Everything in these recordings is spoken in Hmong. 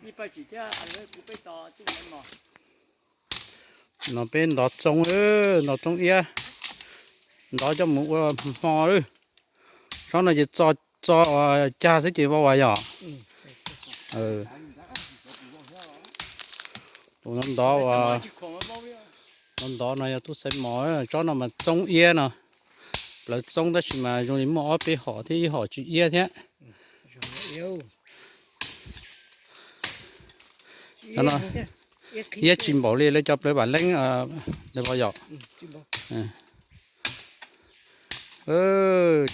No peb ntov txoov, ntov txoov iab, ntov coj mus ua hmo lawm. Tsob no ces txo, txo cag xwb ces vau as yom. Tus no ntov, no ntov no yog tub xaiv mos, tsob no mas txoov iab no. Plawv txoov tab sis mas zoo li muaj ob peb hom thiab, ib hom tsis iab thiab. Iab tsis npaum li lawv cov plawv vam leeb, lawv pom yom.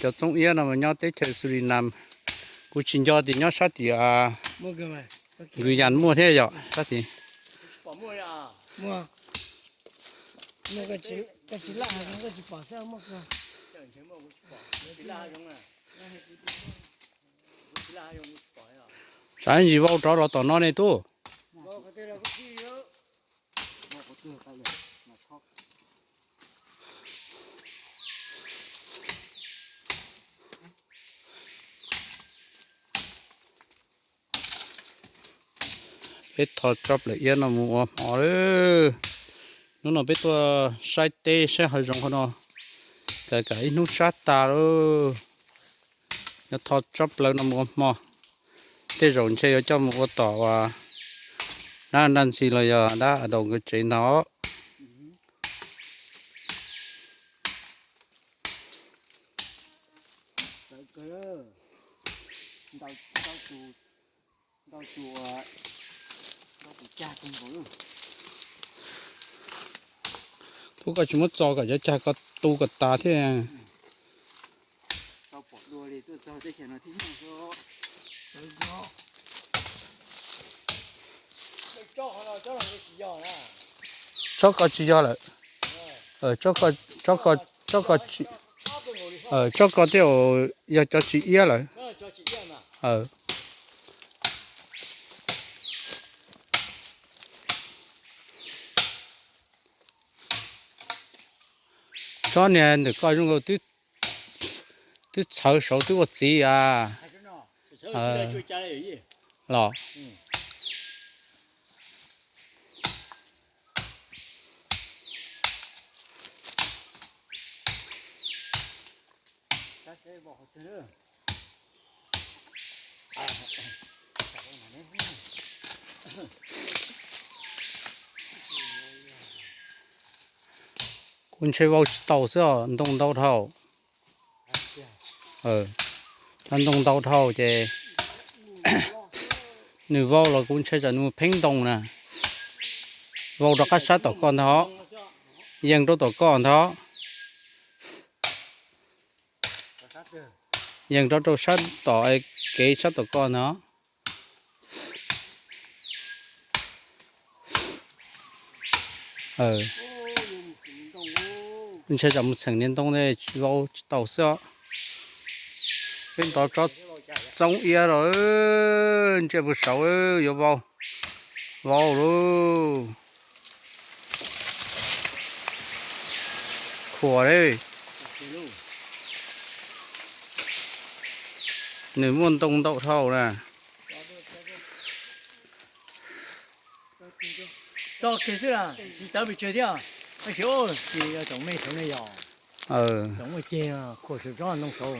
Cov txoov iab no mas nyob teb chaws Suriname, kuv tsis nco tias nyob sab tim Guyana muaj thiab yom, sab tim. Tsam ntsis vau rov los tom no ne tub. Peb tho tsob plawv iab no mus ua hmo lawm. Hnub no peb tuaj saib teb saib hav zoov qhov no, kam kam ib hnub sab tas lawm. Yuav tho tsob plawv no mus ua hmo, tej zaum ntshe yuav coj mus ua tom uas dab ntaj ntxhi los yog dab a daus nkawd tsev ntag. Tub, koj tsis muab txo kom cov cag ko tu kom tas thiab. Tsob ko tsis yog lawm. Tsob ko, tsob ko, tsob ko tsis, tsob ko tej zaum yog cov tsis iab lawm. Tsob niag ntawm ko zoo nkaus twb txhawv saud twb ua txiv a. Los kuv ntshe vau tsis tau xwb os, ntoo ntau dhau. Cov ntoo ntau dhau ces nws vau los kuv ntshe tsam nws mus pheeb ntoo na. Vau rov qab sab tom ko ntag, yees rau tom ko ntag. Yees rau rau sab tom kev sab tom ko ntag. Ntshe tsam mus txheem niag ntoo ne tsis vau tsis tau xwb os. Peb ntov tsob txoob iab los, ntsej puag saud yuav vau, vau lauj. Khuam li. Nws muaj ntoo ntau dhau na. Txo kiag xwb, tsis tawv pes tsawg thiab. Tab sis tsis tsoom me saud ne yog, tsoom muaj ceg khuam saum tsob ntoo saud.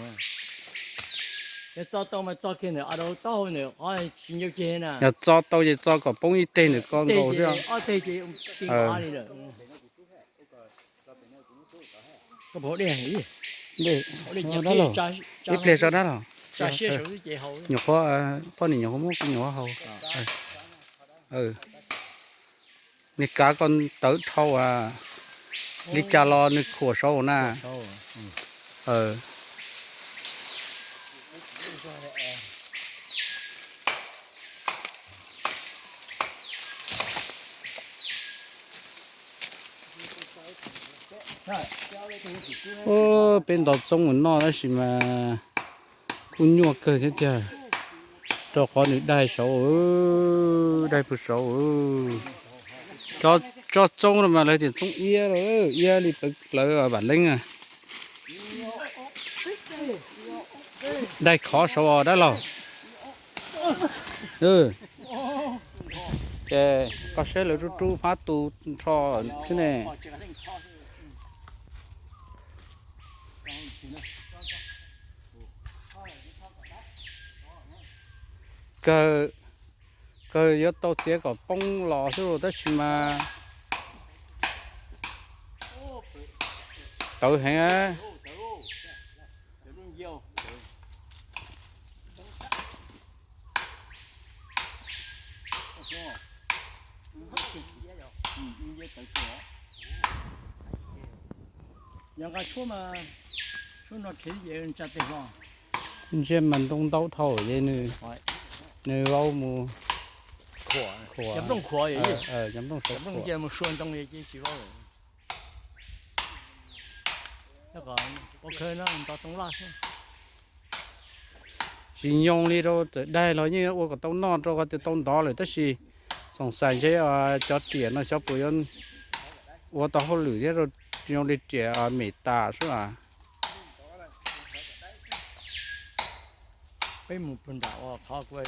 Yog txo tau mas txo kiag ntawm a dau taub hau ntawm qhov tsis ncau ceg na. Yog txo tau ces txo kom poob ib teg ntawm ko nkaus xwb. Ob teg ces ti nqa li lawm. Dej, dab laug, ib pliag tso dab laug. Nyuam qhuav, poj niam nyuam qhuav muab kuv nyuam qhuav haus. Nws kav ko tawv dhau, li cas los nws khuam saud na. Peb ntov txoob mus noj tab sis mas kuj nyuaj kawg thiab tiag, rau qhov nws daig saud, daig puag saud. Tsob txoob no mas lawv tias txoob iab, iab li plawv vam leeb. Daig khov saud os dab laug. Koj saib lawv rub rub hmab tu nrho xwb ne. Kawg, kawg yuav tau txiav kom poob los xwb tab sis mas tawv heev. Ntsiab mas ntoo ntau dhau ces nws, nws vau mus khuam, cov nplooj saud khuam. Tsis nyoo li rau txawm daig los yeej ua kom tau noj rau qhov tias tau ntov lawm tab sis xoom xais ntshe cov riam no xyov puas yuav ua tau hauj lwm thiab rau, tsis zoo li riam mem tas sub as. Peb mus puag nram uas qhov kuv,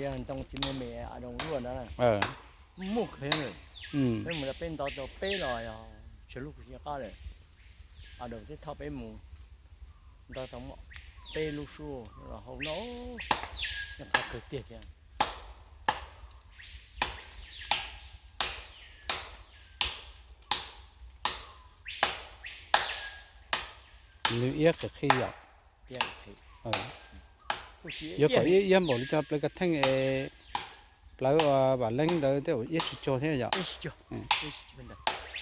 yog ntoo txiv muag me a doo luaj ntawd, muaj kheev lawm. Peb mus peb ntov tau peb los yog tsawg lub kuv tsis nco qab lawm. A doo thiab thauj peb mus ntov tau peb lub sub los hau no, yeej qhov kawg tiag thiab. Nws iab qhis qhis yom. Yuav kom iab iab npaum li cov plawv kav theej es plawv vam leeb ntawd tej zaum iab tsis cuag thiab yom.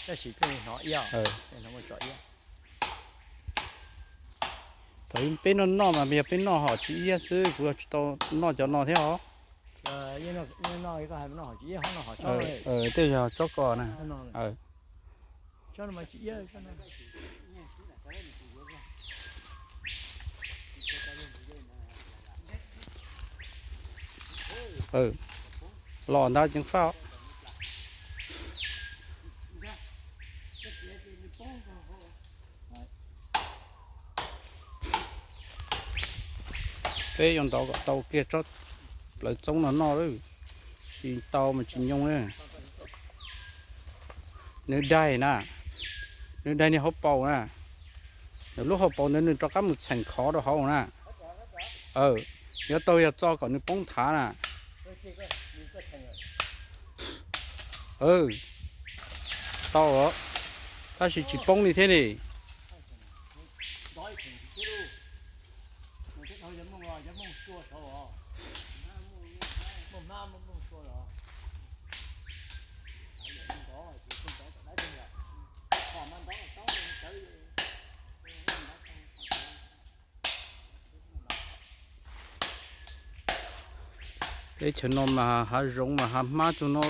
Tab sis peb hnov iab, thaum peb noj noj mas yog peb noj hom tsis iab xwb, kuv tsis tau noj cov no thiab os. Tej yog tsob ko na. Los ntawd ceev faj. Peb yuav ntov kom tau kiag tsob plawv txoob no noj, tsis tau mas tsis nyoo na. Nws daig na, nws daig niag hauv paus na. Nws lub hauv paus ntawd nws rov qab mus txheem khov rau hauv na. Yuav tau yog txo kom nws poob thav na. Tau, tab sis tsis poob li thiab ni. Teb chaws no mas hav zoov mas hav hmab tug no.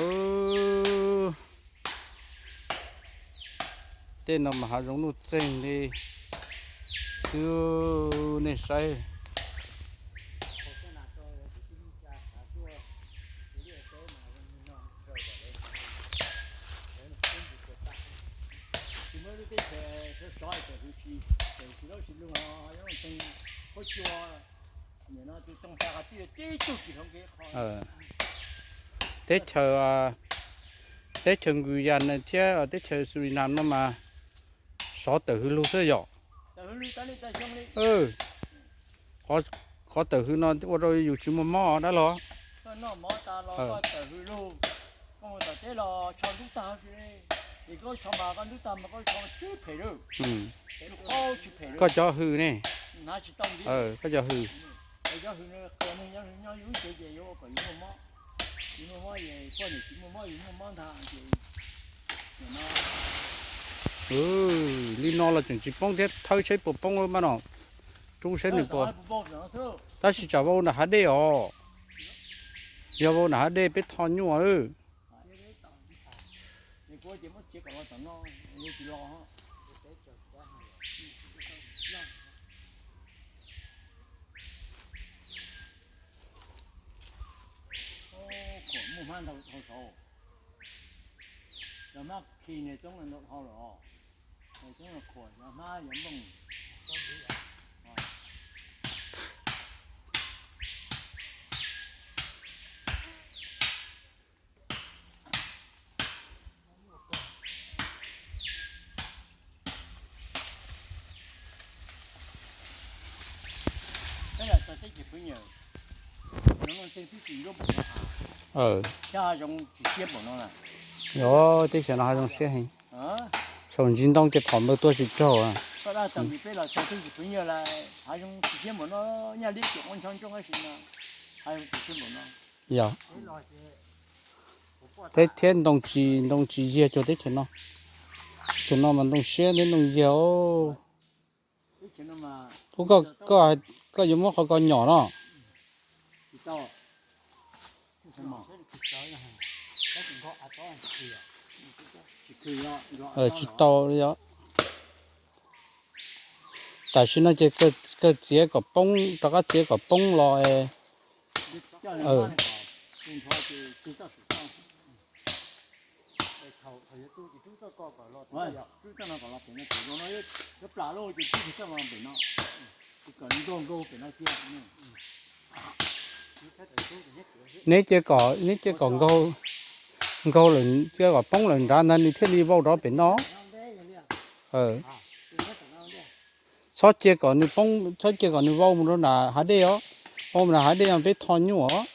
Tej no mas hav zoov nuj txeeg li xwb, nej saib. Teb chaws, teb chaws Guyana thiab teb chaws Suriname no mas sov tawm hws lug xwb yom. Qhov tawm hws no ua rau yus tsis muaj mob dab los. Koj cov hws ne, koj cov hws. Li no los tseem tsis poob thiab, thawb saib puas poob mas no, rub saib nws puas. Tab sis tsam vau nram hav dej os, yog vau nram hav dej peb tho nyuaj. Muaj hmab ntau dhau saud, cov hmab khi niag txoob ntau dhau lawm os. Txoob khuam cov hmab yuav nplooj. Yog, teb chaws no hav zoov siab heev. Saum ntsis ntoo ces phom npawg tuaj tsis raug. Yog, teb thiab ntoo tsis, ntoo tsis yiag cuag teb chaws no. Teb chaws no mas ntoo siab thiab ntoo yiag os. Ub, koj yuav muab qhov ko nyom no. Tsis tau li os. Tam sim no ces kawg txiav kom poob, rov qab txiav kom poob los. Neb cia kom, neb cia kom nkaug, nkaug lawm, cia kom poob lawm nrad ntag nws thiaj li vau rov pem no. Txhob cia kom nws poob, txhob cia kom nws vau mus rau nram hav dej os. Vau mus nram hav dej os peb tho nyuj os.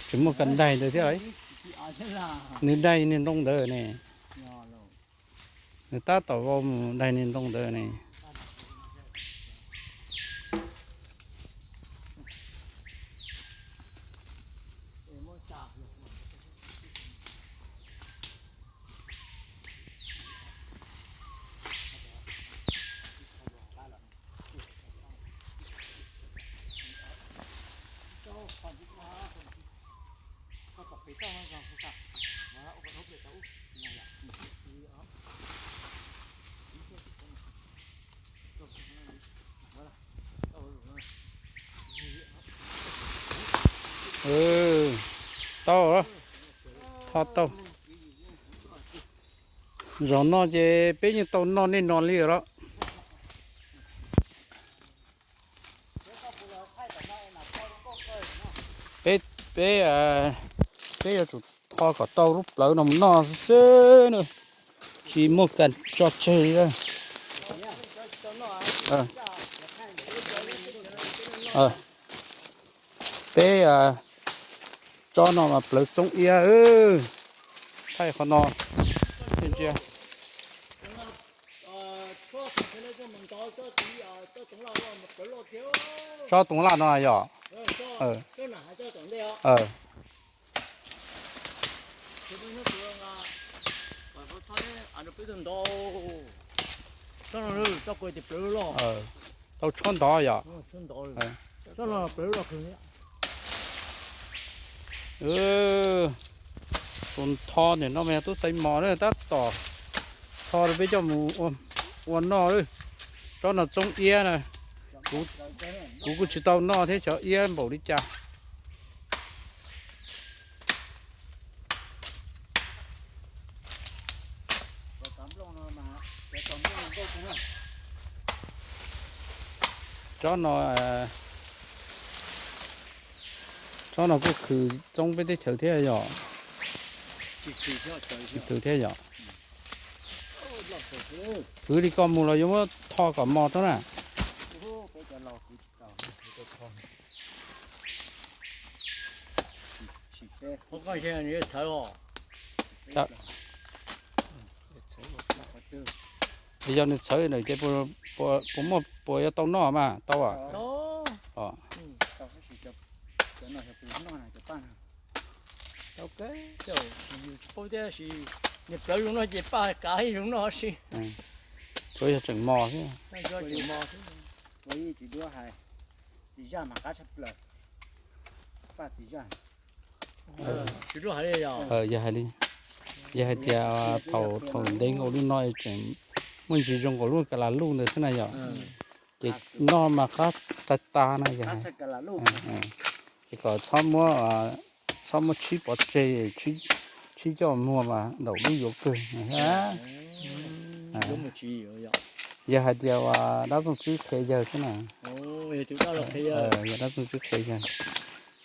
Tsis muaj kas daig ntawd thiab. Nws daig niag ntoo ntawd ne. Nws tab tom vau mus daig niag ntoo ntawd ne. Tau, tho tau. Zaum no ces peb yeej tau noj nej no li lawm. Peb, peb, peb yuav tsum tho kom tau lub plawv no mus noj xwb xwb na, tsis muaj kas tso tseg li. Peb tsob no mas plawv txoov iab. Thaij qhov no ntsia. Tsob toov laj no yog. Tau tshuab ntov yom. Tus tho nim no mas yog tub xaiv mos na, tab tom tho rau peb coj mus ua noj lawm. Tsob no txoov iab na, kuv kuj tsis tau noj thiab, xyov iab npaum li cas. Tsob no, tsob no kuj khwv txoov peb teb chaws thiab yom. Khwv thiab yom. Khwv li koj mus los yuav muab tho kom mos tau na. Yog nws txhawv lawm ces puas muaj, puas yuav tau noj mas tau. Tau, niag plawv zoo no ces paj kav ib zoo noj si. Tsuav yog tseem mos xwb. Yog hais li, yog hais tias thaum, thaum ntev nkaus li no tseem muaj ntsis zoo nkaus lub kas las luj ntawd xwb na yom. Ces noj mas qab tas tas na yog. Ces kom txhob muab, txhob muab tshib pov tseg, tshib coj muag mas nraum lub yuav kawg. Yog hais tias dab Txooj Tswb qhia yawg xwb na. Yog dab Txooj Tswb qhia yawg.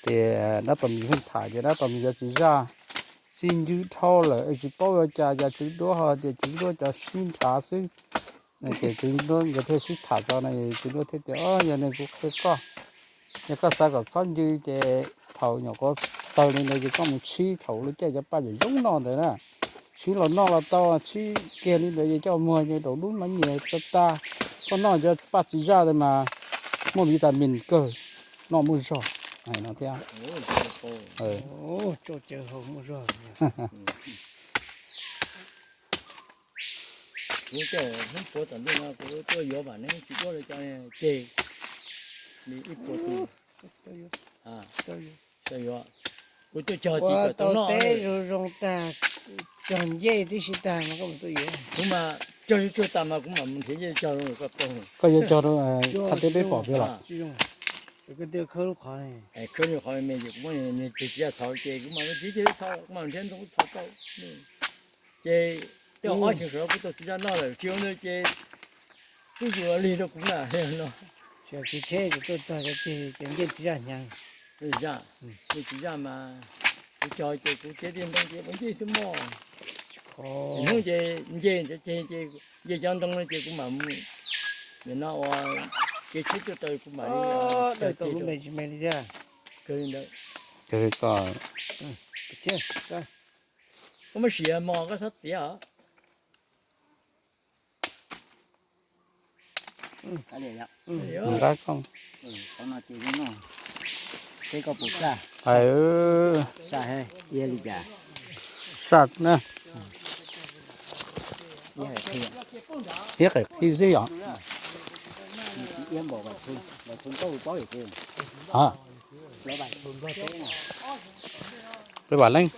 Ces dab Tos Mis pheej tham ces dab Tos Mis yuav txiv zaj, Txi ncw dhau lawm tsis paub ua cas, cas tswv duab ho tias tswv duab cov sib nrhav xwb. Ces tswv duab nkawd thiaj sib tham tso na, tswv duab thiaj tias, Yog li kuv qhia koj, yog koj xav kom txhob ncw ces thaum nyuam qhuav tawg li ntawd ces koj mus tshib thaum lub caij cov paj zoo zoo noj ntawd na. Tshib los noj los tau, tshib kiag li ntawd ces coj muag ces daus dub mas nyias tag tag. Koj noj cov paj txiv zaj ntawd mas muaj vitamin kawg, noj muaj zog no thiab. Kuv coj hnub puav tom ntej no kuv tuaj yuav vam neeb tsis duab li cov ceg li ib puas tus. Kuv tuaj cog tsis kom tau noj. Teb zoo zoo tag, cog ncej tib si tag mas koj mus tuaj yuav. Kuv mas cog tsuag tsuag tas mas kuv mam mus nrhiav ncej cog rau koj. Koj yuav cog rau thaj teb peb pom peb los. Khawb lub qhov me me ces kuv muab niag txiv txiv zaj txhos ces kuv mam txiv txiv txhos kuv mam nrhiav ntoo txhos tau. Ces tej ob xyoo saum no kuv tau txiv zaj noj lawm tsis ua ntawd ces twb yuav lig rau kuv na no. Tsis tsheb ces tuaj txog cov ceg ces ncej txiv zaj hnyav. Ncej txiv zaj, ncej txiv zaj mas kuv cog ces kuv txiav tej ntoo ces ua ncej xwb mog. Hnub ces nce cov ceg ces nce cov ntoo no ces kuv mam mus. Nim no ua kev tsheb tuaj tau kuv mam li cog tau ceg lub rau me tsis me li thiab. Kawg li ntawd. Koj muab siav mos koj txhob txiav os. Nqa koj. Peb koj puas saj? Saj he, ia li cas? Saj na. Iab qem qhib xwb yom. Peb vam leej.